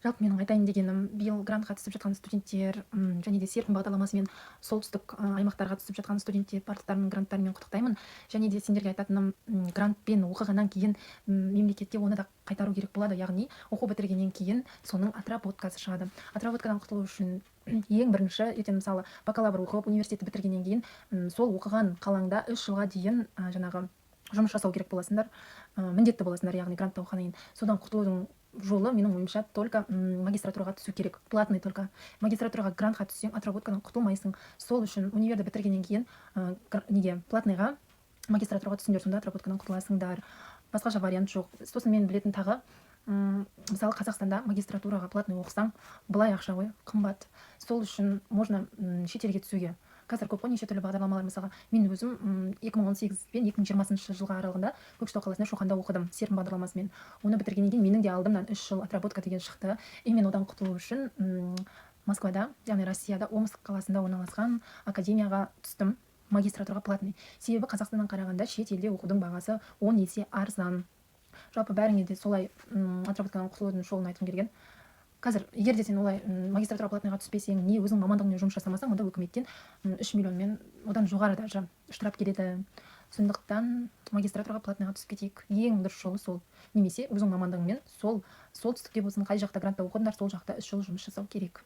Жалпы, менің айтайын дегенім: биыл грантқа түсіп жатқан студенттер және де «Серпін» бағдарламасымен солтүстік аймақтарға түсіп жатқан студенттер, барлықтарының гранттарымен құттықтаймын. Және де сендерге айтатыным: грантпен оқығаннан кейін мемлекетке оны да қайтару керек болады, яғни оқу бітіргеннен кейін соның отработкасы шығады. Отработкадан құтылу үшін ең бірінші, ертең, мысалы, бакалавр оқып, университетті бітіргеннен кейін сол оқыған қалаңда 3 жылға дейін жаңағы жұмыс жасау керек боласыңдар, міндетті боласыңдар, яғни грантта оқығаннан кейін. Содан құтылудың жолы, менің ойымша, только магистратураға түсу керек, платный. Только магистратураға грантқа түссең, отработкадан құтылмайсың. Сол үшін универді бітіргеннен кейін неге, платныйға магистратураға түсіңдер, сонда отработкадан құтыласыңдар, басқаша вариант жоқ. Сосын мен білетін тағы, мысалы, Қазақстанда магистратураға платный оқысаң, былай ақша ғой, қымбат. Сол үшін можно шетелге түсуге. Қазір көп қой неше түрлі бағдарламалар. Мысалға, мен өзім 2018 пен 2020 жылға аралығында Көкшетау қаласында, Шоқанда оқыдым «Серпін» бағдарламасымен. Оны бітіргеннен кейін менің де алдымнан 3 жыл отработка деген шықты. И мен одан құтылу үшін Москвада, яғни Россияда, Омск қаласында орналасқан академияға түстім магистратураға платный, себебі Қазақстаннан қарағанда шет елде оқудың бағасы 10 есе арзан. Жалпы, бәріңе де солай отработкадан құтылудың жолын айтқым келген. Қазір егер де сен олай магистратура платныйға түспесең, не өзің мамандығыңмен жұмыс жасамасаң, онда өкіметтен 3 миллион мен одан жоғары даже штраф келеді. Сондықтан магистратураға платныйға түсіп кетейік, ең дұрыс жолы сол. Немесе өзің мамандығыңмен сол солтүстікте болсын, қай жақта грантта оқыдыңдар, сол жақта 3 жыл жұмыс жасау керек.